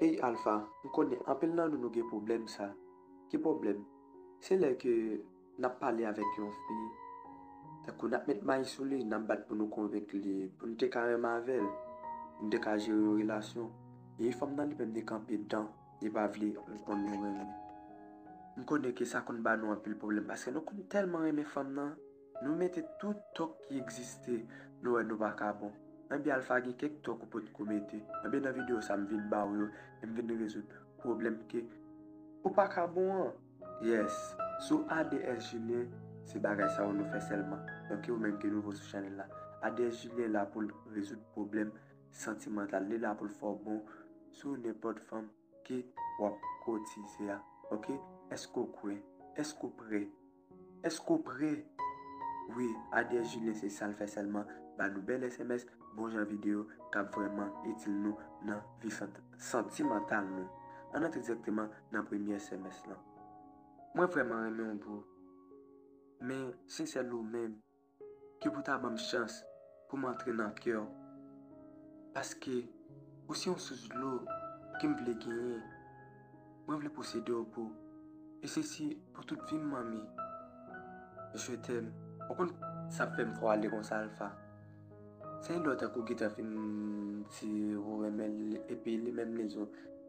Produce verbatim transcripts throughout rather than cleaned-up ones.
Ey Alpha, m konnen anpil nan nou nou gen pwoblèm sa. Ki pwoblèm? Se lè ke n ap pale avèk yon fi, tankou n ap met may sou li, n ap bat pou nou konvenk li, pou nou te ka renmen avè l, pou nou te ka jere yon relasyon. E fanm nan li menm li kanpe dan, li pa vle konn nou renmen. M konnen ke sa konn ba nou anpil pwoblèm, paske nou konn tèlman renmen fanm nan, nou mete tout tòk ki egziste, nou wè nou pa ka bon. Ebyen Alpha, gen kèk tòk ou potko mete. Ebyen nan videyo sa m vin ba w yo, e m vin rezoud pwoblèm ke ou pa ka bon an. Yes, sou A D S Julien, se bagay sa yo nou fè sèlman. Donk ou menm ki nouvo sou chanèl la, A D S Julien la pou l rezoud pwoblèm santimantal, li la pou l fè w bon sou nenpòt fanm ke w ap kotize a. Oke? Èske w kwè? Èske w prè? Èske w prè? Wi, A D S Julien se sa l fè sèlman, ba nou bèl S M S, bon jan videyo k ap vrèman itil nou nan vi sant- santimantal nou. Ann antre dirèkteman nan premye S M S lan. Mwen vrèman renmen w bro. Men se sèl ou menm ki pou ta ban m chans pou m antre nan kè w. Paske ou se yon sous dlo ke m vle genyen. Mwen vle posede w bro. E se si pou tout vi m manmi. Je t'aime. Ou konn sa fè m fè w ale konsa Alpha. Se yon lòt tankou gentan fin di ou renmen l, epi li menm li di w,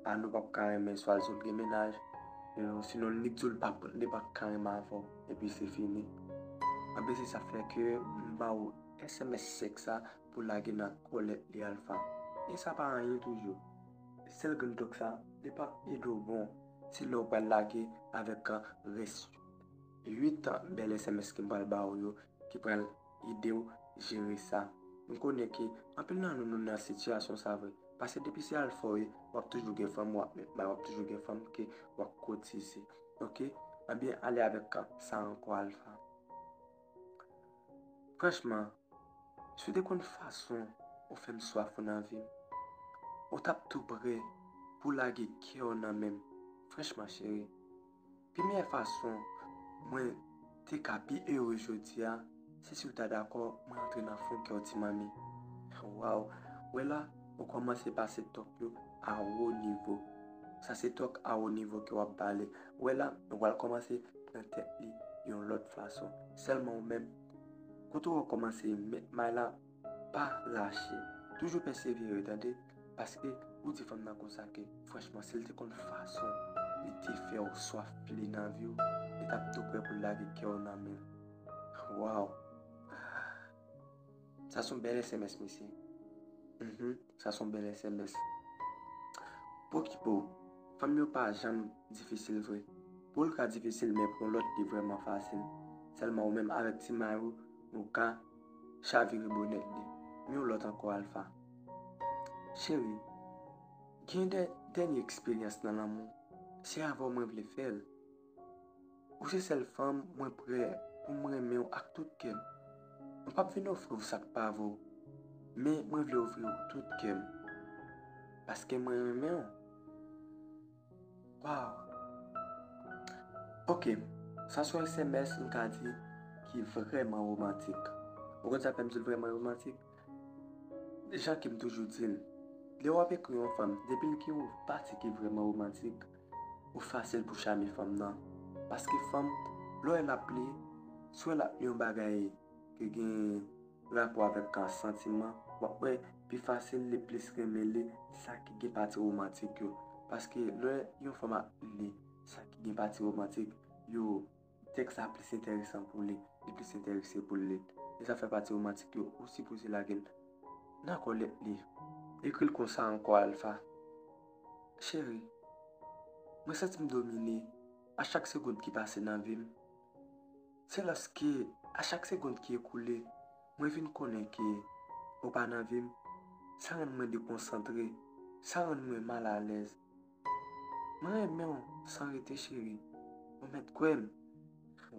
a nou p ap ka renmen, swa l di w l gen mennaj, e, sinon li di w l p ap, li p ap ka renmen avè w, epi se fini. Anben se sa fè ke m ba w S M S sèk sa pou lage nan kòlèt li Alpha. E sa pa anyen toujou. Sèl grenn tòk sa, li p ap ede w bon, se lè w pral lage avèk rès uit bèl S M S ke m pral ba w yo, ki pral ede w jere sa. M konnen ke anpil nan nou, nou nan sitiyasyon sa vre. Paske depi se Alpha w ye, w ap toujou gen fanm w ap met may, w ap toujou gen fanm ke w ap kotize. Oke? Ebyen, ale avèk sa ankò Alpha. Franchman, si w te konn fason ou fè m swaf ou nan vi m, ou t ap tou prè pou lage kè w nan men m. Franchman, cheri, premyè fason mwen te ka pi ere jodi a, se si w ta dakò mwen antre nan fon kè w ti manmi. Waw, wè la, ou kòmanse pase tòk yo a wo nivo. Sa se tòk a wo nivo ke w ap pale. Wè la, ou pral kòmanse pran tèt li yon lòt fason. Sèlman ou menm, kote w kòmanse met may la, pa lache. Toujou pèsevere, tande. Paske ou di fanm nan konsa ke, franchman, si l te konn fason li te fè w swaf li nan vi w, li t ap tou prè pou l lage kè w nan men l. Waw! Sa se yon bèl S M S, mesye. Mhm, sa se yon bèl S M S. Pokipo, fanm yo pa janm difisil vre. Pou l ka difisil, men pou yon lòt, li vrèman fasil. Sèlman ou menm avèk ti may ou, ou ka chavire bonèt li. Men yon lòt ankò, Alpha. Cheri, gen de dènye eksperyans nan lanmou. Se avè w mwen vle fè l. Ou se sèl fanm mwen prè pou m renmen w ak tout kè m. Mwen p ap vin ofri w sa k pa vo, men mwen vle ofri w tout kè m. Paske mwen renmen w. Waw. Oke, sa se yon S M S m ka di ki vrèman womantik. Ou konn sa k fè m di l vrèman womantik? Jan ke m toujou di l, lè w ap ekri yon fanm, depi l gen yon pati ki vrèman womantik, ou fasil pou chame fanm nan. Paske fanm, lè w wè l ap li, si w wè l ap li yon bagay ki gen rapò avèk santiman, w ap wè pi fasil li plis renmen li sa ki gen pati womantik yo. Paske lè yon fanm ap li sa ki gen pati womantik yo, tèks la plis enteresan pou li, li plis enterese pou l li. E sa fè pati womantik yo ou sipoze lage l nan kòlèt li. Ekri l konsa ankò, Alpha. Cheri, mwen santi m domine a chak segonn ki pase nan vi m. Se lòske, a chak segonn ki ekoule, mwen vin konnen ke ou pa nan vi m, sa rann mwen dekonsantre, sa rann mwen malalèz. Mwen renmen w san rete, cheri. Ou mèt kwè m.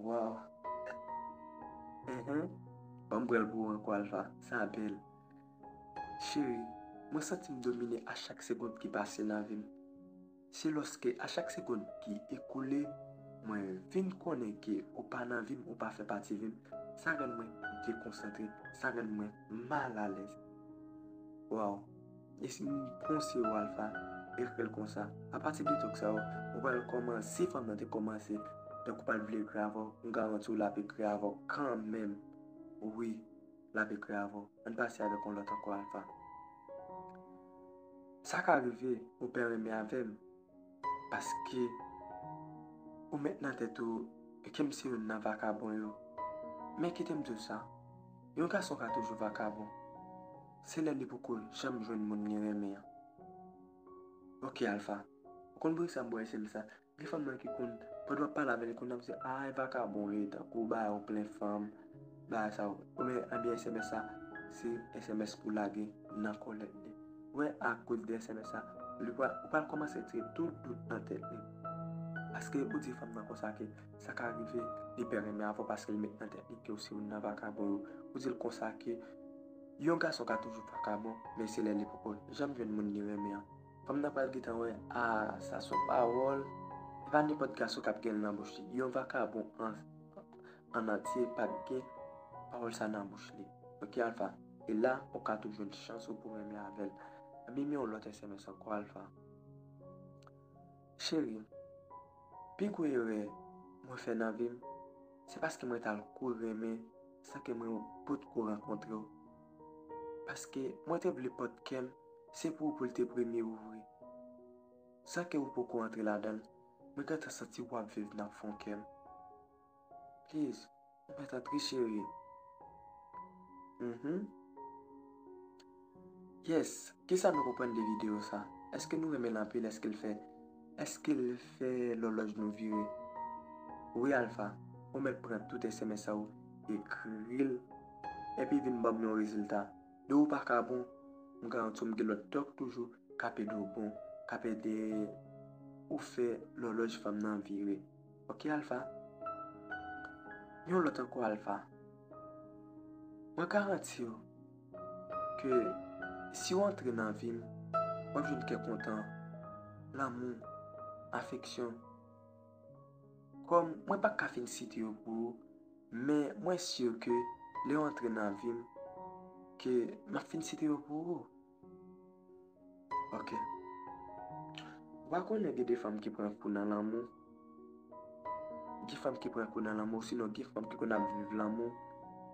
Waw. Enhen. Ban m pran l pou ou ankò, Alpha. Sa bèl. Cheri, mwen santi m domine a chak segonn ki pase nan vi m. Se lòske a chak segonn ki ekoule, mwen vin konnen ke ou pa nan vi m, ou pa fè pati vi m. Sa rann mwen dekonsantre, sa rann mwen malalèz. Waw. E si m konse w, Alpha, ekri l konsa. Apati de tèks sa yo, ou pral kòmanse, si fanm nan te kòmanse, tankou pa t vle ekri avè w, m garanti w l ap ekri avè w kanmenm. Wi, l ap ekri avè w. Ann pase avèk yon lòt ankò, Alfa. Sa ka rive, ou pè renmen avè m, paske ou met nan tèt ou ke m se youn nan vakabon yo. Men kite m di w sa, yon gason ka toujou vakabon. Se lè li poko janm jwenn moun li renmen an. Ok, Alfa. Ou konn poukisa m voye S M S la? Gen fanm nan ki konn, pandan w ap pale avè l, li konn ap di, "Ay, vakabon, wi, tankou w bay ou plen fanm, bagay sa yo." Oubyen, ebyen, S M S sa, se S M S pou lage nan kòlèt li. Wè, akoz de S M S sa, li pral, ou pral kòmanse tire tout dout nan tèt li. Paske ou di fanm nan konsa ke sa ka rive, li pè renmen avè w paske li met nan tèt li ke w se youn nan vakabon yo. Ou di l konsa ke yon gason ka toujou vakabon, men se lè li poko janm jwenn moun li renmen an. Fanm nan pral gentan wè, a, sa se yon pawòl. E pa nenpòt gason k ap gen l nan bouch li. Yon vakabon an, an antye p ap gen pawòl sa nan bouch li. Ok, Alfa? E la, ou ka tou jwenn chans ou pou renmen avè l. Ebyen, men yon lòt S M S ankò, Alfa. Cheri, pi gwo erè mwen fè nan vi m, se paske mwen t al kou renmen san ke mwen potko rankontre w. Paske mwen te vle pòt kè m, se pou ou pou l te premye ouvri. San ke ou poko antre ladan l, mwen gentan santi w ap viv nan fon kè m. Please, ou mèt antre, cheri. Mhm. Yes, kisa nou konprann de videyo sa? Èske nou renmen l anpil? Èske l fè, èske l fè lòlòj nou vire? Wi, Alfa, ou mèt pran tout S M S sa ou ekri l, epi vin ban m yon rezilta. De ou pa ka bon, m garanti w m gen lòt tèks toujou k ap ede w bon, k ap ede ou fè lòlòj fanm nan vire. Ok, Alfa? Yon lòt ankò, Alfa. Mwen garanti w ke si w antre nan vi m, w ap jwenn kè kontan, lanmou, afeksyon. Kòm mwen pa ka fin site yo pou ou, men mwen si ke lè w antre nan vi m, ke m ap fin site yo pou ou. Ok. Ou pa konnen gen de fanm ki pran kou nan lanmou? Gen fanm ki pran kou nan lanmou, sinon gen fanm ki konn ap viv lanmou,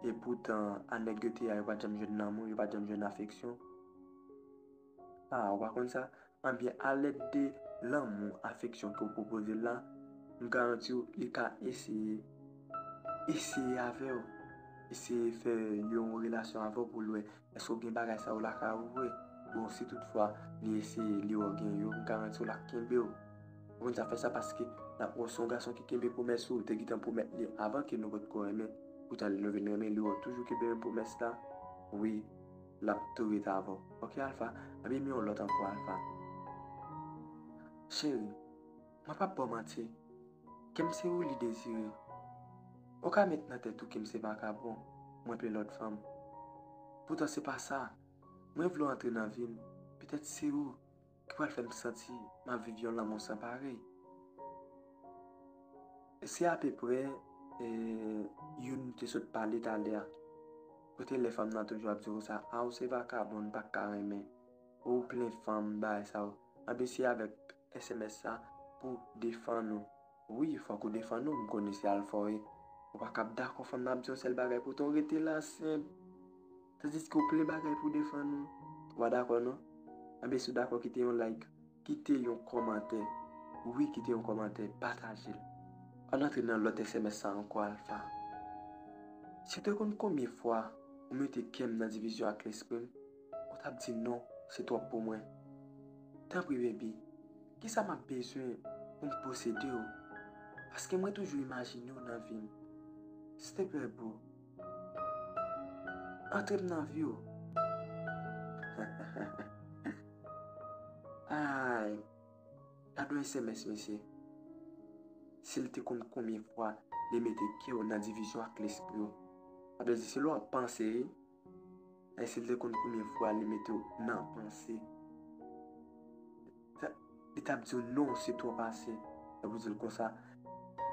e poutan a nèg yo te a, yo pa t janm jwenn lanmou, yo pa t janm jwenn afeksyon. A, ou pa konn sa? Anbyen, alèd de lanmou, afeksyon ke w pwopoze l la, m garanti w, li ka eseye, eseye avè w, eseye fè yon relasyon avè w pou l wè èske w gen bagay sa yo lakay ou vre. Bon, si toutfwa li eseye, li wè w gen yo, m garanti w l ap kenbe w. Ou konn sa fè sa paske l ap wè w se yon gason ki kenbe pwomès ou, ou te gentan pwomèt li avan ke nou potko renmen. Poutan lè nou vin renmen, li wè w toujou kenbe menm pwomès la. Wi, l ap tou ret avè w. Ok, Alfa? Ebyen, men yon lòt ankò, Alfa. Cheri, mwen p ap ba w manti. Kè m se ou li dezire. Ou ka met nan tèt ou ke m se vakabon, mwen plen lòt fanm. Poutan se pa sa. Mwen vle w antre nan vi m. Petèt se ou ki pral fè m santi m ap viv yon lanmou san parèy. Se apeprè, e, youn nou te sot pale talè a. Kote lè fanm nan toujou ap di konsa, a, ou se vakabon, m pa ka renmen. Ou plen fanm, bagay sa yo. Anbyen se avèk S M S sa pou defann ou. Wi, fòk ou defann ou, m konnen se Alfa w ye. Ou pa ka ap dakò fanm nan ap di yon sèl bagay, poutan w rete la senp. Tandiske w plen bagay pou defann ou. Ou pa dakò non? Anbyen si w dakò, kite yon like, kite yon kòmantè. Wi, kite yon kòmantè, pataje l. Ann antre nan lòt S M S sa ankò, Alfa. Si w te konn konbyen fwa ou mete kè m nan divizyon ak lespri m, ou t ap di non, se twòp pou mwen. Tanpri, baby, kisa m ap bezwen pou m posede w? Paske mwen toujou imajine w nan vi m. Silteplè, bro, antre m nan vi w. Ay, gad yon S M S, mesye. Si l te konn konbyen fwa li mete kè w nan divizyon ak lespri w. Sa vle di, se lè w ap panse, wi. E si l te konn konbyen fwa li mete w nan panse, li t ap di w non, se twòp ase. Epi w di l konsa,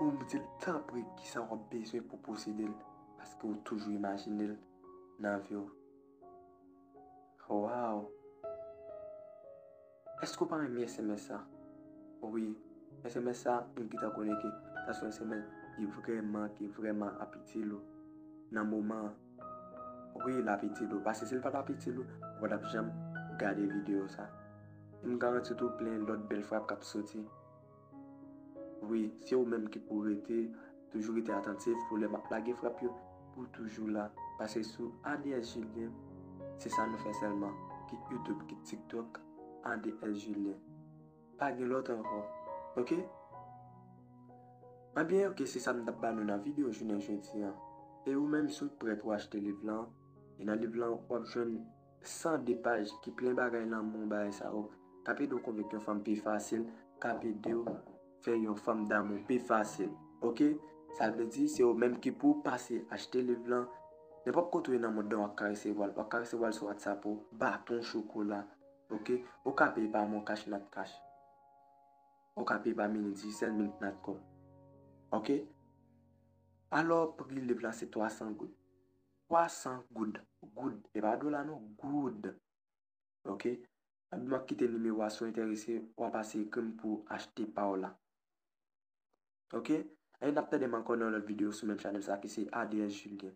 ou di l tanpri, kisa w ap bezwen pou posede l, paske w toujou imajine l nan vi w. Waw! Èske w pa renmen S M S sa? Wi, S M S sa, m gentan konnen ke sa se yon S M S ki vrèman, ki vrèman ap itil ou nan moman an. Wi, l ap itil ou. Paske si l pa t ap itil ou, ou pa t ap janm gade videyo sa. E m garanti w tou plen lòt bèl frap k ap soti. Wi, se ou menm ki pou rete, toujou rete atantif pou lè m ap lage frap yo, pou toujou la. Paske sou A D S Julien, se sa nou fè sèlman. Kit YouTube, kit TikTok, A D S Julien. Pa gen lòt ankò. Oke? Ebyen, oke, se sa m t ap ba nou nan videyo jounen jodi an. E ou menm, si w prèt pou achte liv lan, e nan liv lan, w ap jwenn san de paj ki plen bagay lanmou, bagay sa yo, k ap ede w konvenk yon fanm pi fasil, k ap ede w fè yon fanm damou pi fasil. Oke? Sa vle di, se ou menm ki pou pase achte liv lan. Nenpòt kote w ye nan mond lan, w ap ka resevwa l. W ap ka resevwa l sou WhatsApp ou, baton chokola. Oke? Ou ka peye pa MonCash, NatCash. Ou ka peye pa Minit Digicel, Minit Natcom. Oke? Alò, pri liv la se twa san goud. Twa san goud. Goud. E pa dola non, goud. Oke? Epi m ap kite nimewo a, si w enterese, w a pase ekri m pou achte pa w la. Oke? E n ap tande m ankò nan lòt videyo sou menm chanèl sa ki se A D S Julien.